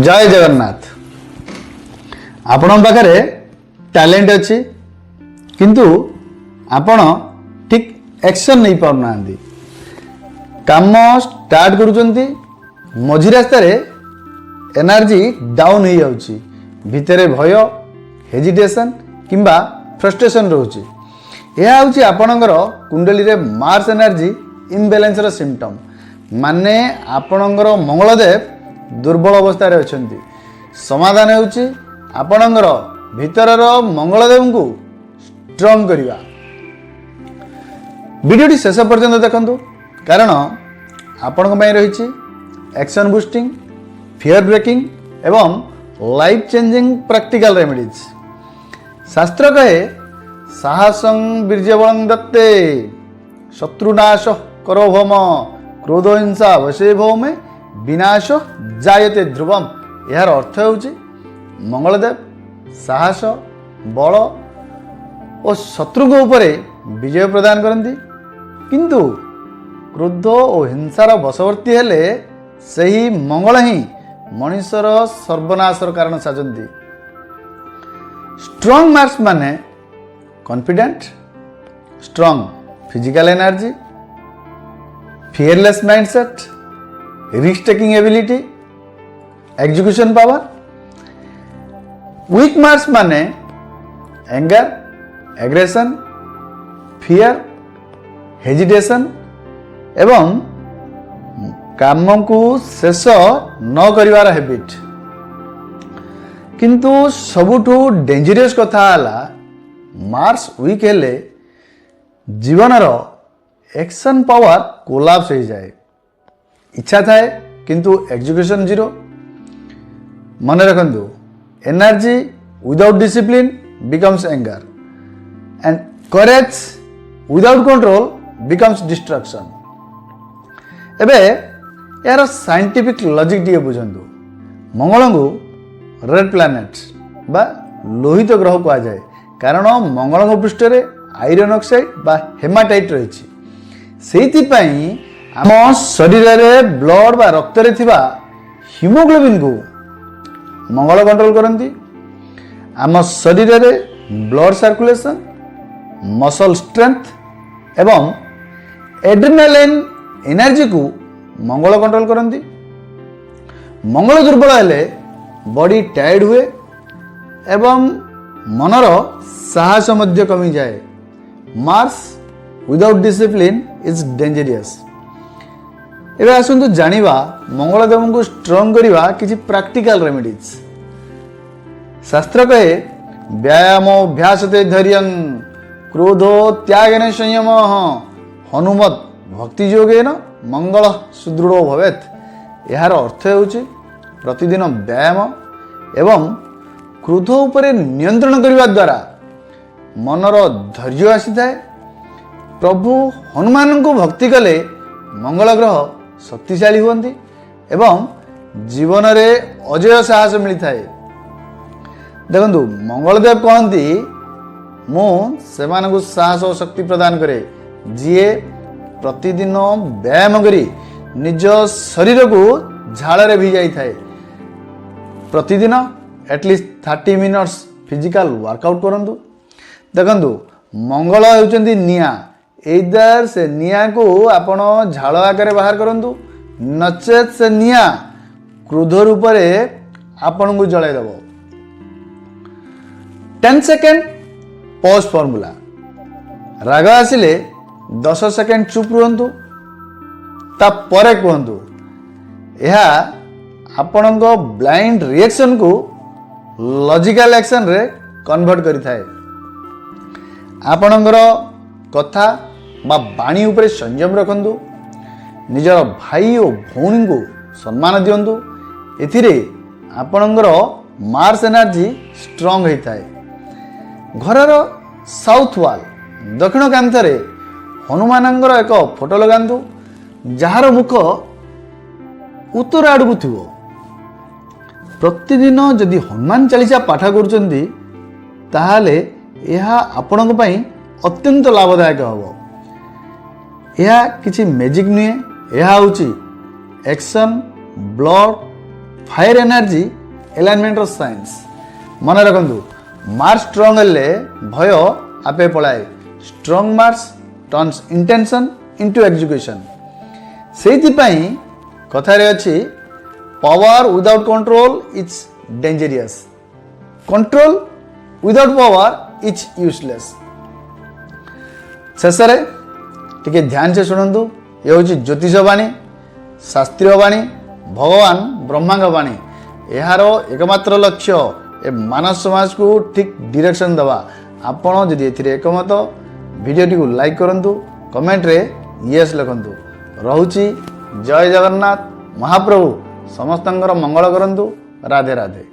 ଜୟ ଜଗନ୍ନାଥ। ଆପଣଙ୍କ ପାଖରେ ଟ୍ୟାଲେଣ୍ଟ ଅଛି, କିନ୍ତୁ ଆପଣ ଠିକ୍ ଆକ୍ସନ୍ ନେଇପାରୁନାହାନ୍ତି। କାମ ଷ୍ଟାର୍ଟ କରୁଛନ୍ତି, ମଝି ରାସ୍ତାରେ ଏନର୍ଜି ଡାଉନ୍ ହେଇଯାଉଛି। ଭିତରେ ଭୟ, ହେଜିଟେସନ୍ କିମ୍ବା ଫ୍ରଷ୍ଟ୍ରେସନ୍ ରହୁଛି। ଏହା ହେଉଛି ଆପଣଙ୍କର କୁଣ୍ଡଳୀରେ ମାର୍ସ ଏନର୍ଜି ଇମ୍ବାଲାନ୍ସର ସିମ୍ପଟମ୍। ମାନେ ଆପଣଙ୍କର ମଙ୍ଗଳଦେବ ଦୁର୍ବଳ ଅବସ୍ଥାରେ ଅଛନ୍ତି। ସମାଧାନ ହେଉଛି ଆପଣଙ୍କର ଭିତରର ମଙ୍ଗଳଦେବଙ୍କୁ ଷ୍ଟ୍ରଙ୍ଗ କରିବା। ଭିଡ଼ିଓଟି ଶେଷ ପର୍ଯ୍ୟନ୍ତ ଦେଖନ୍ତୁ, କାରଣ ଆପଣଙ୍କ ପାଇଁ ରହିଛି ଆକ୍ସନ୍ ବୁଷ୍ଟିଂ, ଫିୟର ବ୍ରେକିଂ ଏବଂ ଲାଇଫ୍ ଚେଞ୍ଜିଂ ପ୍ରାକ୍ଟିକାଲ ରେମିଡ଼ିଜ୍। ଶାସ୍ତ୍ର କହେ, "ସାହସଂ ବୀର୍ଯ୍ୟବଳଂ ଦତ୍ତେ, ଶତ୍ରୁନାଶ କରୋ ଭୌମ, କ୍ରୋଧ ହିଂସା ବଶେ ଭୌମେ, ବିନାଶ ଜାୟତେ ଧ୍ରୁବମ।" ଏହାର ଅର୍ଥ ହେଉଛି ମଙ୍ଗଳଦେବ ସାହସ, ବଳ ଓ ଶତ୍ରୁଙ୍କ ଉପରେ ବିଜୟ ପ୍ରଦାନ କରନ୍ତି, କିନ୍ତୁ କ୍ରୋଧ ଓ ହିଂସାର ବଶବର୍ତ୍ତୀ ହେଲେ ସେହି ମଙ୍ଗଳ ହିଁ ମଣିଷର ସର୍ବନାଶର କାରଣ ସାଜନ୍ତି। ଷ୍ଟ୍ରଙ୍ଗ ମାର୍ସ ମାନେ confident, strong physical energy, fearless mindset, risk taking ability, execution power. Weak Mars ମାନେ ଏଙ୍ଗର, ଆଗ୍ରେସନ୍, ଫିୟର, ହେଜିଟେସନ୍ ଏବଂ କାମକୁ ଶେଷ ନ କରିବାର ହ୍ୟାବିଟ୍। କିନ୍ତୁ ସବୁଠୁ ଡେଞ୍ଜରିୟସ୍ କଥା ହେଲା, ମାର୍ସ ୱିକ୍ ହେଲେ ଜୀବନର ଏକ୍ସନ୍ ପାୱାର କୋଲାପ୍ସ ହେଇଯାଏ। ଇଚ୍ଛା ଥାଏ, କିନ୍ତୁ ଏକ୍ଜିକ୍ୟୁସନ୍ ଜିରୋ। ମନେ ରଖନ୍ତୁ, energy without discipline becomes anger and courage without control becomes destruction. ଏବେ ଏହାର ସାଇଣ୍ଟିଫିକ୍ ଲଜିକ୍ ଟିକେ ବୁଝନ୍ତୁ। ମଙ୍ଗଳଙ୍କୁ ରେଡ୍ ପ୍ଲାନେଟ୍ ବା ଲୋହିତ ଗ୍ରହ କୁହାଯାଏ, କାରଣ ମଙ୍ଗଳଙ୍କ ପୃଷ୍ଠରେ ଆଇରନ୍ ଅକ୍ସାଇଡ୍ ବା ହେମାଟାଇଟ୍ ରହିଛି। ସେଇଥିପାଇଁ ଆମ ଶରୀରରେ ବ୍ଲଡ୍ ବା ରକ୍ତରେ ଥିବା ହିମୋଗ୍ଲୋବିନ୍କୁ ମଙ୍ଗଳ କଣ୍ଟ୍ରୋଲ କରନ୍ତି। ଆମ ଶରୀରରେ ବ୍ଲଡ୍ ସାର୍କୁଲେସନ୍, ମସଲ୍ ଷ୍ଟ୍ରେନ୍ଥ ଏବଂ ଏଡ୍ରିନାଲିନ୍ ଏନର୍ଜିକୁ ମଙ୍ଗଳ କଣ୍ଟ୍ରୋଲ କରନ୍ତି। ମଙ୍ଗଳ ଦୁର୍ବଳ ହେଲେ ବଡି ଟାୟାର୍ଡ ହୁଏ ଏବଂ ମନର ସାହସ ମଧ୍ୟ କମିଯାଏ। Mars without discipline is dangerous. ଏବେ ଆସନ୍ତୁ ଜାଣିବା ମଙ୍ଗଳଦେବଙ୍କୁ ଷ୍ଟ୍ରଙ୍ଗ କରିବା କିଛି ପ୍ରାକ୍ଟିକାଲ ରେମିଡିଜ୍। ଶାସ୍ତ୍ର କହେ, "ବ୍ୟାୟାମାଭ୍ୟାସାତ୍ ଧୈର୍ଯ୍ୟଂ, କ୍ରୋଧ ତ୍ୟାଗେନ ସଂୟମ, ହନୁମତ୍ ଭକ୍ତି ଯୋଗେନ ମଙ୍ଗଳ ସୁଦୃଢ଼ ଭବେତ୍।" ଏହାର ଅର୍ଥ ହେଉଛି ପ୍ରତିଦିନ ବ୍ୟାୟାମ ଏବଂ କ୍ରୋଧ ଉପରେ ନିୟନ୍ତ୍ରଣ କରିବା ଦ୍ୱାରା ମନର ଧୈର୍ଯ୍ୟ ଆସିଥାଏ। ପ୍ରଭୁ ହନୁମାନଙ୍କୁ ଭକ୍ତି କଲେ ମଙ୍ଗଳ ଗ୍ରହ ଶକ୍ତିଶାଳୀ ହୁଅନ୍ତି ଏବଂ ଜୀବନରେ ଅଜେୟ ସାହସ ମିଳିଥାଏ। ଦେଖନ୍ତୁ, ମଙ୍ଗଳଦେବ କହନ୍ତି, "ମୁଁ ସେମାନଙ୍କୁ ସାହସ ଓ ଶକ୍ତି ପ୍ରଦାନ କରେ, ଯିଏ ପ୍ରତିଦିନ ବ୍ୟାୟାମ କରି ନିଜ ଶରୀରକୁ ଝାଳରେ ଭିଜାଇଥାଏ।" ପ୍ରତିଦିନ at least 30 minutes physical workout କରନ୍ତୁ। ଦେଖନ୍ତୁ, ମଙ୍ଗଳ ହେଉଛନ୍ତି ନିଆଁ। ଏଇଦର ସେ ନିଆଁକୁ ଆପଣ ଝାଳ ଆକାରରେ ବାହାର କରନ୍ତୁ, ନଚେତ୍ ସେ ନିଆଁ କ୍ରୋଧ ରୂପରେ ଆପଣଙ୍କୁ ଜଳାଇ ଦେବ। 10 ସେକେଣ୍ଡ ପଜ୍ ଫର୍ମୁଲା। ରାଗ ଆସିଲେ 10 ସେକେଣ୍ଡ ଚୁପ୍ ରୁହନ୍ତୁ, ତାପରେ କୁହନ୍ତୁ। ଏହା ଆପଣଙ୍କ ବ୍ଲାଇଣ୍ଡ ରିଏକ୍ସନକୁ ଲଜିକାଲ ଆକ୍ସନରେ କନଭର୍ଟ କରିଥାଏ। ଆପଣଙ୍କର କଥା ବା ବାଣୀ ଉପରେ ସଂଯମ ରଖନ୍ତୁ। ନିଜର ଭାଇ ଓ ଭଉଣୀଙ୍କୁ ସମ୍ମାନ ଦିଅନ୍ତୁ। ଏଥିରେ ଆପଣଙ୍କର ମାର୍ସ ଏନର୍ଜି ଷ୍ଟ୍ରଙ୍ଗ ହୋଇଥାଏ। ଘରର ସାଉଥ ୱାଲ୍, ଦକ୍ଷିଣ କାନ୍ଥରେ ହନୁମାନଙ୍କର ଏକ ଫଟୋ ଲଗାନ୍ତୁ, ଯାହାର ମୁଖ ଉତ୍ତର ଆଡ଼କୁ ଥିବ। ପ୍ରତିଦିନ ଯଦି ହନୁମାନ ଚାଳିଶା ପାଠ କରୁଛନ୍ତି, ତାହେଲେ ଏହା ଆପଣଙ୍କ ପାଇଁ ଅତ୍ୟନ୍ତ ଲାଭଦାୟକ ହେବ। ଏହା କିଛି ମ୍ୟାଜିକ୍ ନୁହେଁ। ଏହା ହେଉଛି ଆକ୍ସନ୍, ବ୍ଲଡ଼ ଫାୟାର ଏନର୍ଜି ଆଲାଇନମେଣ୍ଟର ସାଇନ୍ସ। ମନେ ରଖନ୍ତୁ, ମାର୍ସ ଷ୍ଟ୍ରଙ୍ଗ ହେଲେ ଭୟ ଆପେ ପଳାଏ। Strong Mars turns intention into execution. ସେଇଥିପାଇଁ କଥାରେ ଅଛି, "Power without control is dangerous, control without power is useless." ଶେଷରେ ଟିକେ ଧ୍ୟାନ ସେ ଶୁଣନ୍ତୁ। ଏ ହେଉଛି ଜ୍ୟୋତିଷ ବାଣୀ, ଶାସ୍ତ୍ରୀୟ ବାଣୀ, ଭଗବାନ ବ୍ରହ୍ମାଙ୍କ ବାଣୀ। ଏହାର ଏକମାତ୍ର ଲକ୍ଷ୍ୟ ଏ ମାନବ ସମାଜକୁ ଠିକ୍ ଡିରେକ୍ସନ୍ ଦେବା। ଆପଣ ଯଦି ଏଥିରେ ଏକମତ, ଭିଡ଼ିଓଟିକୁ ଲାଇକ୍ କରନ୍ତୁ, କମେଣ୍ଟରେ ୟେସ୍ ଲେଖନ୍ତୁ। ରହୁଛି, ଜୟ ଜଗନ୍ନାଥ। ମହାପ୍ରଭୁ ସମସ୍ତଙ୍କର ମଙ୍ଗଳ କରନ୍ତୁ। ରାଧେ ରାଧେ।